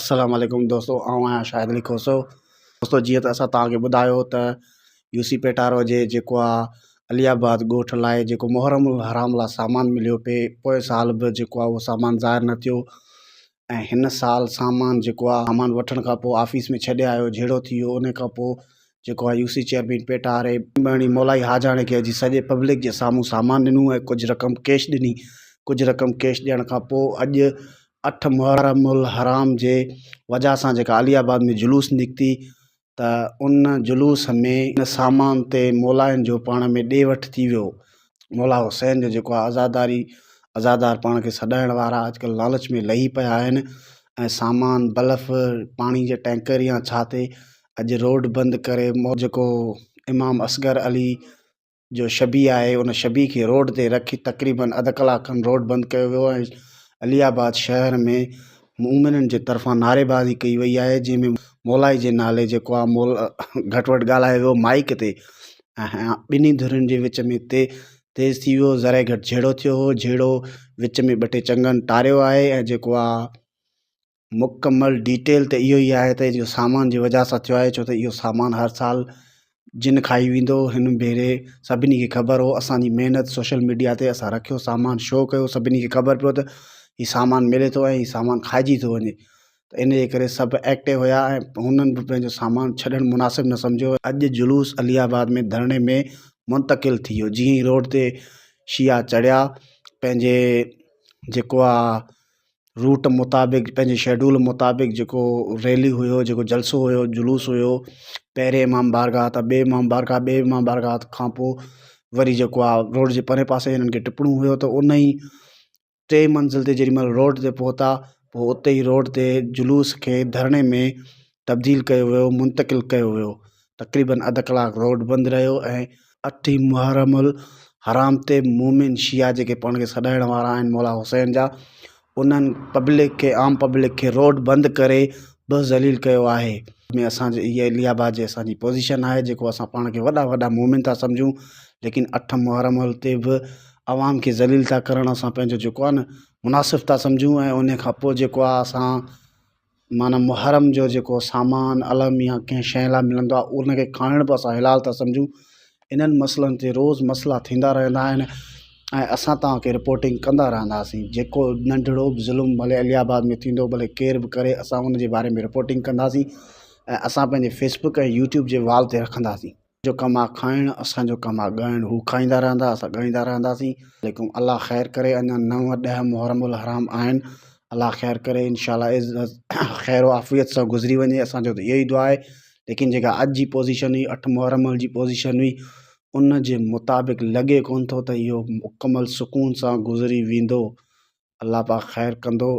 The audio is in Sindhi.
السلام عليڪم دوستو آئون آهيان شاهد علي کوسو دوستو جيئن ته اسان توهان کي ٻڌايو ته يو سي پيٽارو جي جيڪو آ علي آباد ڳوٺ لاء جيڪو محرم الحرام لاء سامان مليو پئي پوئين سال به جيڪو آ اهو سامان ظاهر نه ٿيو ۽ هن سال سامان جيڪو آ سامان وٺڻ کان پوء آفيس ۾ ڇڏي آيو جهيڙو ٿي ويو ان کان پوء جيڪو آ يو سي چيئرمين پيٽاري ٻهڻي مولائي حاجاڻي کي اچي سڄي پبلڪ جي سامهون سامان ڏنو ۽ ڪجهه رقم ڪيش ڏني ڪجهه رقم ڪيش ڏيڻ کان پوء اڄ اٺ محرم الحرام جي وجهه سان جيڪا علي آباد ۾ جلوس نڪتي ته ان جلوس ۾ ان سامان تي مولائن جو پاڻ ۾ ڏي وٺ ٿي ويو. مولا حسين جو جيڪو آهي عزاداري عزادار پاڻ کي سڏائڻ وارا اڄڪلهه لالچ ۾ لهي پيا آهن ۽ سامان بلف پاڻي جي ٽينڪر يا ڇا تي اڄ روڊ بند ڪري جيڪو امام اصغر علي جو شبيهه آهي ان شبيهه کي روڊ تي رکي تقريبن اڌ ڪلاڪ کن روڊ بند ڪيو ويو ۽ علي آباد شهر ۾ مومنن جي طرفان نعري بازي ڪئي وئي آهي جنهن ۾ مولائي جي نالي جيڪو آهي مول گهٽ وڌ ڳالهايو ويو مائيڪ تي ۽ ٻنهي ڌرين جي وچ ۾ تي تيز ٿي ويو ذري گهٽ جهيڙو ٿيو هو جهيڙو وچ ۾ ٻه ٽي چڱن ٽاريو آهي ۽ جيڪو آهي مڪمل ڊيٽيل ته اهو ئي آهي ته اهو سامان جي وجهه سان ٿيو آهي ڇو ته اهو سامان هر سال جن کائي ويندو هن ڀيري سڀني کي خبر هو اسانجي محنت سوشل ميڊيا تي اسان رکيو سامان شو ڪيو سڀني کي خبر پيو ته هي سامان ملي ٿو ۽ هي سامان کائجي ٿو وڃي ته ان جي ڪري سڀ ايڪٽو هيا ۽ هنن به پنهنجو سامان ڇڏڻ مناسب نه سمجهيو اڄ جلوس علي آباد ۾ ڌرڻي ۾ منتقل ٿي ويو جيئن ئي روڊ تي شيعا چڙهيا پنهنجي جيڪو آ روٽ مطابق پنهنجي شيڊول مطابق جيڪو ريلي هيو جيڪو جلسو هيو جلوس هيو پهرين امام بارگاهه تان ٻئي امام بارگاهه ٻئي امام بارگاهه کان پوءِ وري جيڪو آهي روڊ جي پرئين پاسي هنن کي ٽپڻو هيو ته ان ئي ٽي منزل تي جيڏي مهل روڊ تي پهتا پوءِ اتي ئي روڊ تي جلوس کي ڌرڻي ۾ تبديل ڪيو ويو منتقل ڪيو ويو تقريبن اڌ ڪلاڪ روڊ بند رهيو ۽ اٺ ئي محرم الحرام تي مومن شيعا جيڪي پاڻ کي سڏائڻ وارا آهن مولا حسين جا انهن پبلڪ کي عام پبلڪ کي روڊ بند ڪري به ذليل ڪيو آهي. ۾ اسان جي اها علي آباد جي اسان جي پوزيشن آهي جيڪو اسان پاڻ کي وڏا وڏا مومن ٿا سمجهون ليڪن اٺ محرم تي به عوام کي ذليل ٿا ڪرڻ اسان پنهنجو جيڪو آهي نه مناسب ٿا سمجهون ۽ ان کان پوء جيڪو آهي اسان معنيٰ محرم جو جيڪو سامان علم يا ڪنهن شيء لاء ملندو آهي ان کي کائڻ به اسان حلال ٿا سمجهون انهن مسئلن تي روز مسئلا ٿيندا رهندا آهن ۽ اسان توهان کي رپورٽنگ ڪندا رهنداسين جيڪو ننڍڙو به ظلم ڀلي علي آباد ۾ ٿيندو ڀلي ڪير به ڪري اسان ان جي باري ۾ رپورٽنگ ڪنداسين ۽ اسان پنهنجي فيسبڪ ۽ يوٽيوب جي وال تي رکنداسين. جو ڪم آ کائڻ اسان جو ڪم آ ڳائڻ هو کائيندا رهندا اسان ڳائيندا رهنداسين ليڪن الله خير ڪري اڃا نو ڏهه محرم الحرام آهن الله خير ڪري انشاء الله خير و عافيت سان گذري وڃي اسان جو ته اهو ئي دعا آهي ليڪن جيڪا اڄ جي پوزيشن هئي اٺ محرم جي پوزيشن هئي ان جي مطابق لڳي ڪونه ٿو ته اهو مڪمل سڪون سان گذري ويندو الله پاڪ خير ڪندو.